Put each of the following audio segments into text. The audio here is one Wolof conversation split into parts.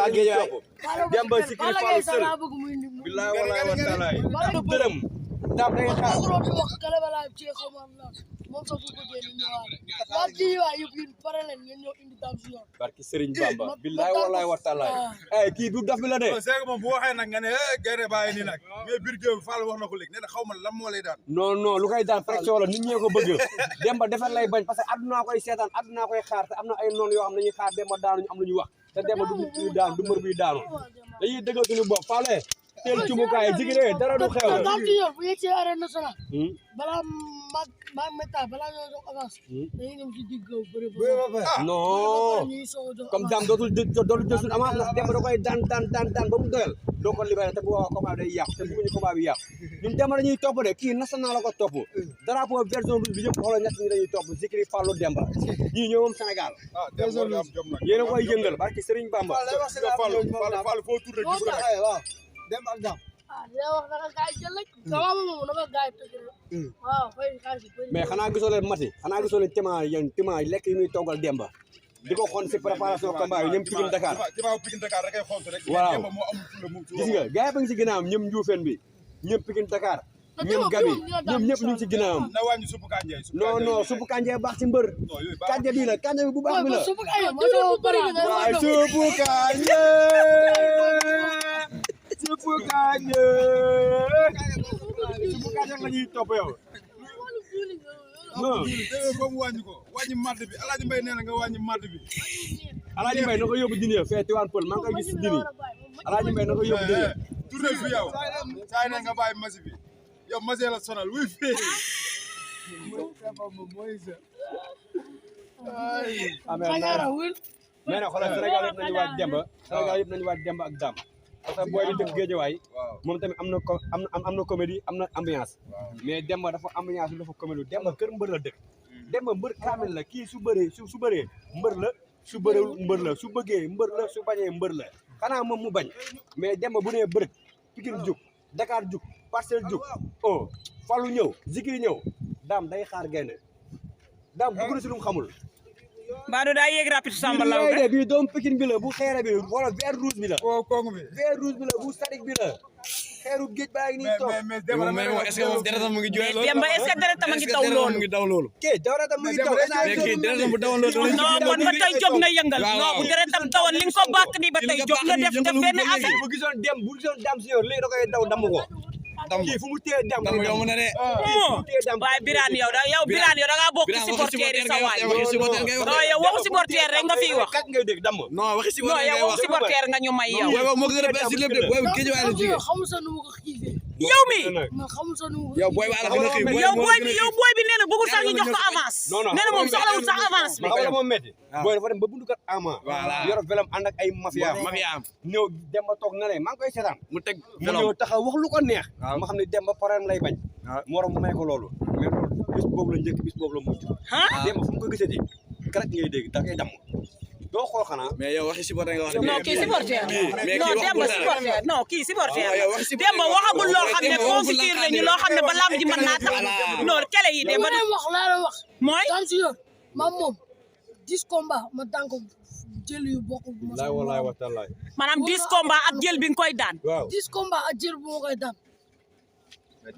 waa Guédiawaye Demba Sikiri Fallou Seul billahi wallahi wa taala dërëm dam day xaar barki Serigne Bamba billahi wallahi wa taala ay kii du daf bi la de c'est que moom bu waxee nag nga ne gerte bàyyi nii nag mais biir géew Fall wax na ko léegi nee na xaw ma lan moo lay daan non lu koy daan pression la nit ñee ko bëgg Demba defar lay bañ parce que addunaa koy seetaan addunaa koy xaar te am na ay noonu yoo xam ne dañuy xaar Demba daanu ñu am lu ñu wax te Demba du ñu daan du mbër buy daanu dañuy dëggal suñu bopp Fallé teel cumukaay jigéen dara du xew bu yegsee arène nationale balaa mag méta balaa ñoo jox avance dañuy dem ci digg bëri non comme dam dootul jël suñu avance ndax Demba da koy daan ba mu doyal doo ko libéré te bu boobaa combat day yàqu te bëgguñu combat bi yàqu ñun Demba dañuy topp de kii national la ko topp drapeau version bi ñëpp xoolal ñett ñi dañuy topp Zikri Fallou Demba ñii ñëw moom Sénégal yéen a koy yëngal barki Serigne Bamba Fall foo tourné gis ko nag waaw Demba ak Dam dina wax naka gaay jël rek sama moom naka gaay tëj rek waaw fay xaalis mais xanaa gisoo leen mati xanaa gisoo leen tema lekk yi muy toggal Demba di ko xool si préparation combat yi ñoom Pikine Dakar Pikine Dakar rek ay xont rek waaw Demba moo amul fulla moom gis nga gars yi ba ngi si ginnaawam ñoom Njuufeen bi ñoom Pikine Dakar ñoom Gabi ñoom ñëpp ñu ngi si ginnaawam na wàññi suppu kànja non suppu kànja baax si mbër kànja bii la kànja bi bu baax bi la subu kànja suppu kànja la ñuy topp yow non ba mu wàññi ko wàññi madd bi Alaaji Mbay nee na nga wàññi madd bi Alaaji Mbay na ko yóbbu dini fee Tiwaan Pël maa ngi koy gis si dini Alaaji Mbay na ko yóbbu dini tourné fi yow saay na nga bàyyi masi bi yow masi la sonal wuy fee mais nag xoolal Sénégal yëpp nañu waaj Demba Sénégal yëpp nañu waaj Demba ak Dam parce que booy bi dëkk Guédiawaye moom tamit am na comédie am na ambiance mais Demba dafa ambiance dafa comédie Demba kër mbër la dëkk Demba mbër kaamil la kii su bëree mbër la su bëree mbër la su bëggee mbër la su bañee mbër la xanaa moom mu bañ mais Demba bu nee bërëg Pikine jug Dakar jug Parcelles jug oh Fallou ñëw Zikri ñëw Dam day xaar gaynde Dam bëgg na si lu mu xamul Mbadou daa yéeg rapide Samba Law de bii doomu Pikine bi la bu xeere bi wala vert rouge bi la kongu bi vert rouge bi la bu sadik bi la xeeru géej baa ngi nii toog mais Demba est-ce que moom deretam mu ngi jooy loolu Demba est-ce que deretam a ngi daw loolu mu ngi daw loolu kii deretam mu ngi taw mais kii deretam bu dawoon loolu non kon ba tey jóg na yëngal non bu deretam tawoon li nga ko bàkk nii ba tey jóg na def benn affaire bu gisoon Dam si yow léegi da koy daw damm ko kii fu mu téye Dam yomb na de waaye Birane yow da ngaa bokk ci supporter yi sa waay non yow waxu supporter rek nga fiy wax kat ngay dégg damm non waxi non supporter yow waxu supporter nga ñu may yow yow moo gën a bees ci lépp de booy bu Guédiawaye la jógee xamul sa nu mu ko xiifee yow mi man xamul sa nu mu ko yow booy ba la gën a xiif yow booy bi nee na bëggul sax ñu jox ko avance nee na moom soxlawul sax avance bi xaw la moom métti booy dafa dem ba bundu kat ama yor velam ànd ak ay mafia am ñëw Demba toog na le maa ngi koy seetaan mu teg mu ñëw taxaw wax lu ko neex ma xam ne Demba pareem lay bañ morom mu may ko loolu mais loolu bis boobu la njëkk bis boobu la mujj Demba fu mu ko gisati karek ngay dégg da ngay damm doo xool xanaa mais yow waxi supporter nga wax non kii supporter non Demba supporter non kii supporter Demba supporter waxagul loo xam ne confiture lañu loo xam ne ba lamb ji mën naa tax non kele yi Demba wax laa la wax mooy dans si yoon maam moom 10 combat ma daan ko jël yu bokk laay walaay wa taalaay maanaam 10 combat ak jël bi nga koy daan waaw 10 combat ak jël bu ma koy daan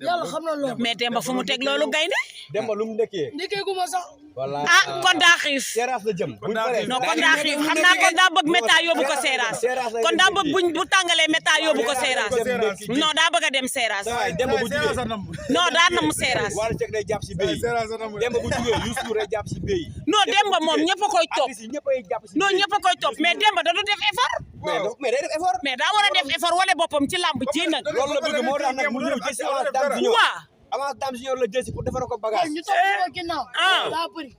yàlla xam na loolu mais Demba fu mu teg loolu gaynde Demba lu mu ndekkee nekkee gu ma sax wala ah kon daa xiif Seras la jëm buñ paree non kon daa xiif xam naa kon daa bëgg méta yóbbu ko Seras kon daa bëgg buñ bu tàngalee méta yóbbu ko Seras non daa bëgg a dem Seras Demba bu jugee non daa nam Seras wala cek day jàpp si béy Demba bu jugee Youssou day jàpp si béy non Demba moom ñëpp a koy topp ñëppay jàpp si non ñëpp a koy topp mais Demba da du def effort mais day def effort mais daa war a def effort wala boppam ci lamb ji nag loolu la bëgg moo tax nag mu ñëw jël si avance Dame Junior waa avance Dame Junior la jël si pour defar ko bagage ñu topp sama ginnaaw daa bëri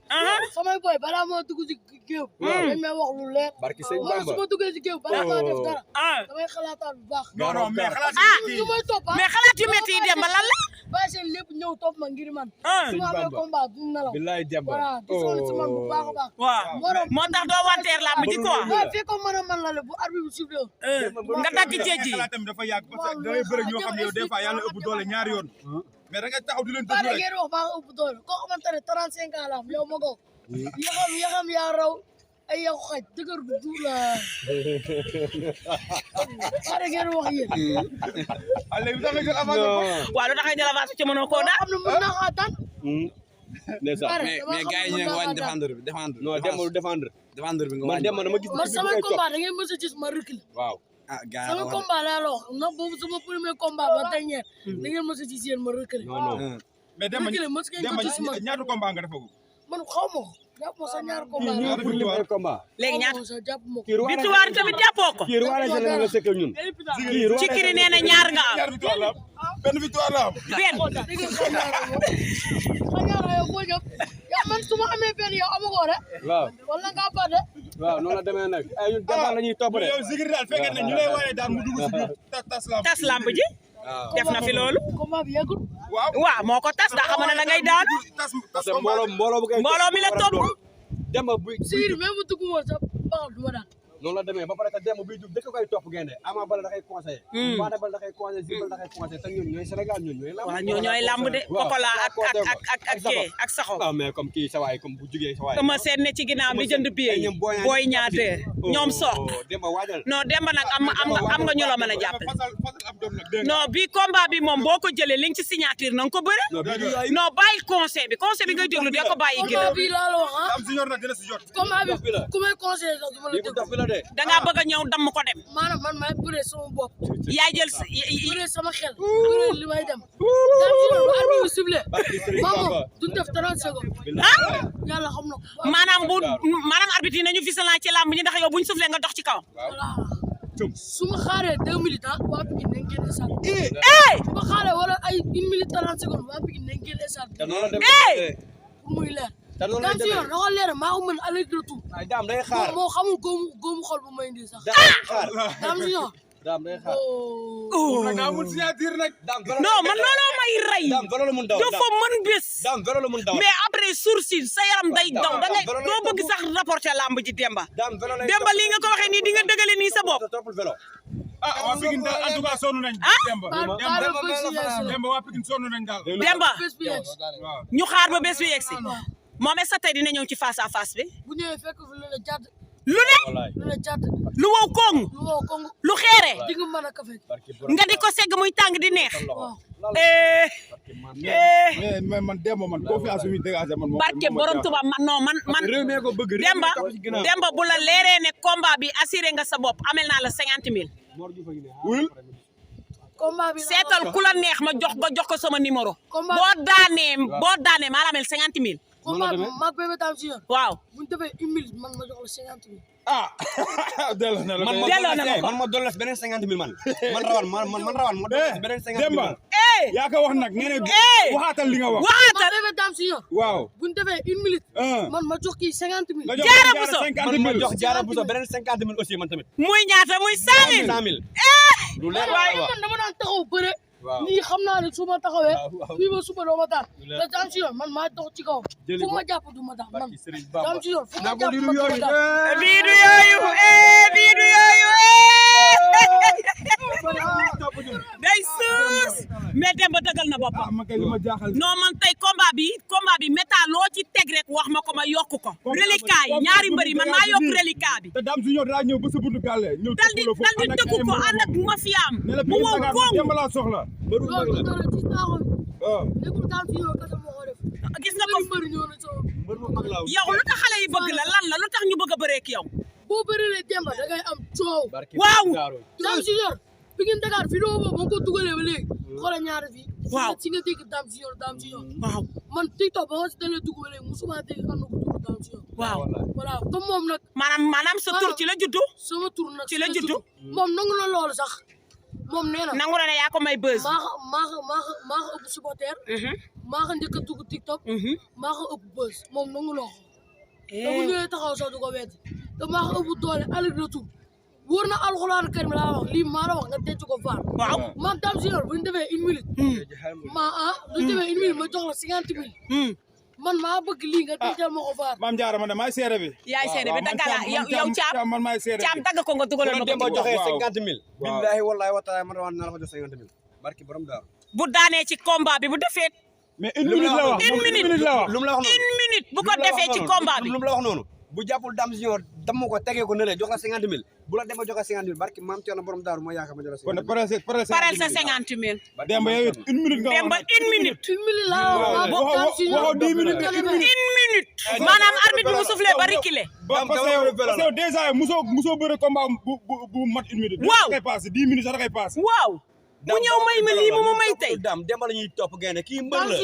samay boy balaa moo dugg si géew dañ may wax lu leer barki sëñ wala su ma duggee si géew balaa maa def dara damay xalaataat bu baax non mais xalaat ñu may topp mais xalaat yu métti yi Demba lan la bàyyi seen lépp ñëw topp ma ngir man su ma amee combat du nelaw billaay Demba voilà di sonn si man bu baax a baax waaw moo tax doo wanteer lamb ji quoi waaw fii ko mën a man la le bu arbitre bi sifflé nga dagg jéej yi xalaatam dafa yàgg parce que da ngay bëri ñoo xam ne yow des fois yàlla ëpp doole ñaari yoon mais da nga taxaw di leen ba déglu da rek ngeen wax maa ëpp doole koo xamante ne 35 ans la am yow ma ko yaxam yaa raw ay yow xaj dëgër bu duur la pare ngeen wax yéen allez bi tax nga jël avance waaw lu tax nga jël avance ci mënoo koo daan am na mën naa xaa daan ndeysaan mais gars yi ñu ngi wàññi défendre bi non Demba du défendre bi nga man wàññi Demba dama gis man sama combat da ngeen mës a gis ma recul waaw ah gars sama yi combat laa la wax ndax boobu sama premier combat ba dernier da ngeen mës a gis yéen ma recul non non mais Demba recul mës ngeen ko gis ma ñaata combat nga defagu man xaw ma ko jàpp ma sa ñaar combat ñu pour lim ay combat léegi ñaata sa jàpp ma ko victoire tamit jàppoo ko kii roi des arènes la sekk ñun kii roi ci kiri nee na ñaar nga am ñaar victoire la am benn victoire la am benn dégg nga xañaara yow boo jëp yow man su ma amee benn yow amagoo de waaw wala nga bade waaw noonu la demee nag ay ñun Demba la ñuy topp de yow Zikri daal fekkee ne ñu lay waaye daan mu dugg si biir tas la tas lamb ji def na fi loolu combat bi yàggul waaw waaw moo ko tas daa xam ne da ngay daan tas parce que mbooloo bu koy mbooloo mi la topp Demba bu Siir même bu dugg woon sax baxal du ma daan noonu la demee ba pare que Demba buy dugg dëkk koy topp gaynde Ama Baldé da koy conseillé Bada Baldé da koy conseillé Zibal da koy conseillé te ñun ñooy Sénégal ñun ñooy lamb waaw ñoo ñooy lamb de Pokola ak kee ak saxo waaw mais comme kii sa waay comme bu jugee sa waay sama seen ne ci ginnaaw di jënd billet yi booy ñaate ñoom soq Demba waajal non Demba nag am nga ñu la mën a jàppale fasal ab doom nag dégg nga non bi combat bi moom boo ko jëlee li nga ci signature na nga ko bëre non bàyyi conseil bi ngay déglu de ko bàyyi combat ginnaaw bi laa la wax ah am si ñor nag dina si jot combat bi ku may conseillé sax du ma la lii bu dof bi la de da ngaa bëgg a ñëw damm ko dem maanaam man maay bëree sama bopp yaay jël bëree sama xel bëree li may dem daal ci loolu bu arbitre bi sifflé maam duñ def 30 secondes yàlla xam na ko maanaam arbitre yi nañu vigilant ci lamb ñi ndax yow buñ soufflé nga dox ci kaw voilà su ma xaaree 2 minutes ah waa Pikine nañ génne salle su ma xaaree wala ay 1 minute 30 secondes waa Pikine nañ génne salle te noonu la demee pour muy leer te noonu la daam si yoon da ko leer maa ko mën aller retour ay daam day xaar moo xamul góomu xol bu may indi sax daam si yoon daam day xaar nga amul signature nag non man looloo may rey daam vélo la mun daw dafa mën bés daam vélo la mun daw mais après sourcil sa yaram day daw da ngay doo bëgg sax rapporter lamb ji Demba daam vélo lay Demba lii nga ko waxee nii di nga dëgale nii sa bopp toppul vélo ah waa Pikine daal en tout cas sonn nañ Demba Demba waa Pikine sonn nañ daal Demba bés bi yegg waaw ñu xaar ba bés bi yegsi moom est-ce que tey dina ñëw ci face à face bi bu ñëwee fekk fi lu la jàdd lu ne wallaay lu la jàdd lu wow koŋ lu woo kongu lu xeere di nga mën a kafe nga di ko segg muy tàng di neex waaw mais man Demba man confiance bi muy dégagé man barke borom Tuba man réew mi ko bëgg Demba bu la leeree ne combat bi assuré nga sa bopp amel naa la 50 000 wul combat bi seetal ku la neex ma jox ko sama numéro Combat- boo daanee maa la amel 50 000 combat bi maag bébé daam si yoon waaw bu ñu defee 1 minute man ma jox la 50 000 ah delloo na la man delloo na ma ko. ma dolli beneen 50 000 man rawan ma dolli beneen 50 000 Demba yaa ko wax nag nee na waxaatal li nga wax waxaatal maag bébé daam si yoon waaw bu ñu defee 1 minute man ma jox kii 50 000 nga jox Jaara Jaara Buso. 50 man ma 000 jox Jaara Buso beneen 50 000 aussi man tamit muy ñaata muy 100 000 100 000 lu leer waaye waaw man dama daan taxaw bëre waaw nii xam naa ne su ma taxawee waaw. fii ba suba doo ma daan leer. te daam si yoon man maa dox ci kaw Jëli fu ko. ma jàpp du ma daan man barki Serigne Bamba daam si yoon fu ma nako jàpp liru ma du ma yooyu daan bii du yooyu day suus mais Demba dëggal na boppam ah man kay li ma jaaxal non man tey combat bi méta loo ci teg rek wax ma ko ma yokk ko reliquat yi ñaari mbëri man maa yokk reliquat bi te Dame Junior daa ñëw ba sa buntu gàlle ñëw dal di tëkku ko ànd ak mafiyaam ne la mu wow koŋ Demba laa soxla loolu dara gis naa ko waaw nekkul daam si yoon kese moo ko def gis nga ko mbëri ñëw na sama yow lu tax xale yi bëgg la lan la lu tax ñu bëgg a bëree ak yow boo bëree Demba da ngay am coow waaw daam si yoon bi ngeen Dakar vidéo boobu ba nga ko dugalee ba léegi xoolal ñaari fii waaw si nga dégg daam si yoon waaw man TikTok ba ma si dalee dugg ba léegi musuma dégg am na ko tudd daam si yoon waaw voilà comme moom nag maanaam sa tur ci la juddu sama tur nag ci la juddu moom nangu na loolu sax moom nee na nangu na ne yaa ko may buzz maa ko ëpp supporter maa ko njëkk a dugg TikTok maa ko ëpp buzz moom nangu na ko te bu ñëwee taxaw sax du ko weddi te maa ko ëpp doole aller retour wóor na alxuraan karim laa wax lii maa la wax nga denc ko faar waaw man Dame Junior bu ñu defee 1 minute bu ñu defee 1 minute ma jox la 50 000 man maa bëgg lii nga dencal ma ko faar maam Jaara man de maay seere bi yaay seede bi dagga la yow caam man maay seere caam dagg ko nga dugalal ma Demba ko joxe waaw. 50 000 billahi wallahi wa taala man rawaan naa la ko jox 50 000 barki borom daaru bu daanee ci combat bi bu defee mais 1 minute la wax Une minute. la wax lu mu la wax noonu 1 minute bu ko defee ci combat bi lu mu la wax noonu bu jàppul Dame Junior damm ko tegee ko nële jox la 50 000 bu la Demba joxe 50 000 barki maam Thierno borom daaru moo yaakaar ma jox la 50 000. kon parel sa 50 000. Demba yow it 1 minute nga Demba 1 minute. 1 minute laa waxoo 10 minutes 1 minute. maanaam arbitre bi mu soufflé ba reculé. parce que yow déjà musoo bëre combat bu mat 1 minute. waaw da koy passé 10 minutes sax da koy passé. waaw. mu ñëw may ma lii mu ma may tey. Dame Demba la ñuy topp gaynde kii mbër la.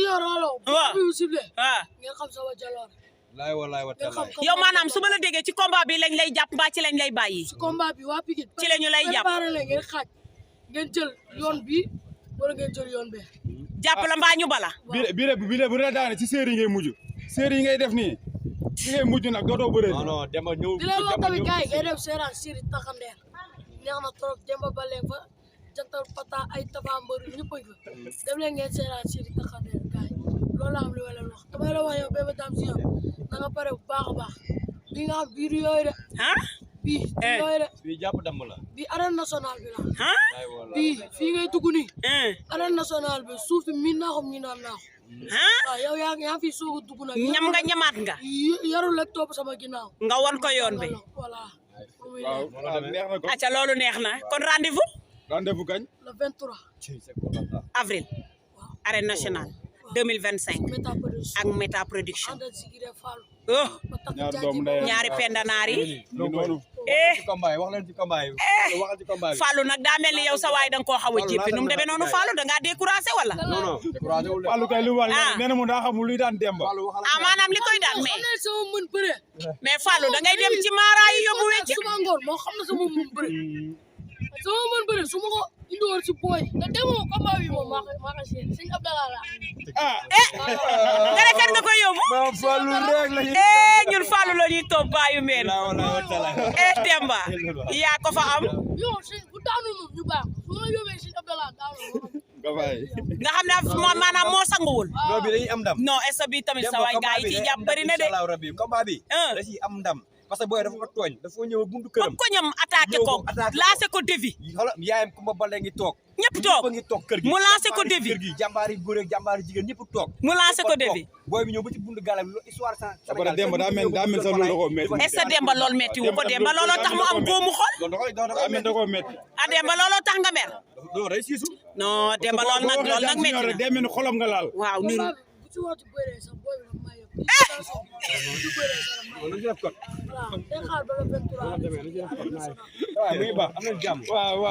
waaw ngeen xam sama jaloor. laay walaay wa talaay. yow maanaam su ma la déggee ci combat bi lañ lay jàpp mbaa ci lañ lay bàyyi. ci combat bi waa Pikine. ci la ñu lay jàpp préparé leen ngeen xaaj ngeen jël yoon bi wala ngeen jël yoon bee. jàpp la mbaa ñu bala. bi bu la daane ci série yi ngay mujj série yi ngay def nii ci ngay mujj nag dootoo bëree. non Demba ñëw. di leen wax tamit gars yi ngay dem seeraan série taxandeer neex na trop Demba Baldé fa jantal pata ay Tapha Mbeur ñëpp a fa dem leen ngeen seeraan série taxandeer gars yi loolu la am li ma leen wax damay la wax yow Bébé Dame Junior na nga pare bu baax a baax bi nga xam biir yooyu de. ah. bii yooyu de. fii jàpp damm la. bii arène nationale bi la. ah. bii fii ngay dugg nii. arène nationale bi suuf bi miin naa ko miin naa ko. ah. waaw yow yaa fi soog a dugg nag. ñam nga ñamaat nga. yarul ak topp sama ginnaaw. nga won ko yoon bi. voilà. waaw neex na ko. acca loolu neex na kon rendez-vous. rendez-vous kañ. le 23. avril. arène nationale. 2025. ak Méta Production. oh. ñaari doomu ndey ñaari pendanaar yi. noonu. ci combat yi wax leen ci combat yi. waxal ci combat yi. Fallou nag daa mel ni yow sa waay da nga koo xaw a jéppi nu mu demee noonu Fallou da ngaa découragé wala. non non découragé wul de. Fallou kay lu mu wax nee na mu daa xamul luy daan Demba. ah maanaam li koy daan mais. xam na sama mën bëre. mais Fallou da ngay dem ci maara yi yóbbu wecc. suba ngoon moo xam na sama mën bëre. sama mën bëre su ma ko indiwoon si booy. te demoo combat bi moom maa ko seen sëñ Abdallah la. nga ne kan nga koy yóbbu. non Fallou rek la ñuy. ñun Fallou la ñuy topp baayu meen. Demba yaa ko fa am. yow sëñ bu daanu moom ñu baax su ma la yóbbee sëñ Abdallah daanu nga xam ne maanaam moo sanguwul. non bi dañuy am ndam. non est-ce que bi tamit sa waay gars yi ci jàpp bëri na de. combat bi da ciy am ndam. parce que booy dafa ko tooñ dafa ñëw buntu këram. ko ñam attaqué ko lancé ko défi. xoolal yaayam Kumba Baldé ngi toog. ñëpp toog ngi toog kër gi mu lancé ko défi. kër gi jàmbaari góor ak jàmbaari jigéen ñëpp toog. mu lancé ko défi. booy bi ñëw ba ci buntu galam histoire sans. Sénégal Demba daa mel sa loolu da koo métti. est-ce que Demba loolu métti wu ko Demba looloo tax mu am góomu xol. daa mel da koo métti. ah Demba looloo tax nga mer. non day siisu. non Demba loolu nag métti na. day mel ni xolam nga laal. waaw niru. bu ci waxtu bëree sax booy bi maa yëg. bu bëree sax maa lu ñu def kot. waaw day xaar ba le 23. waaw muy baax am na jàmm. waaw.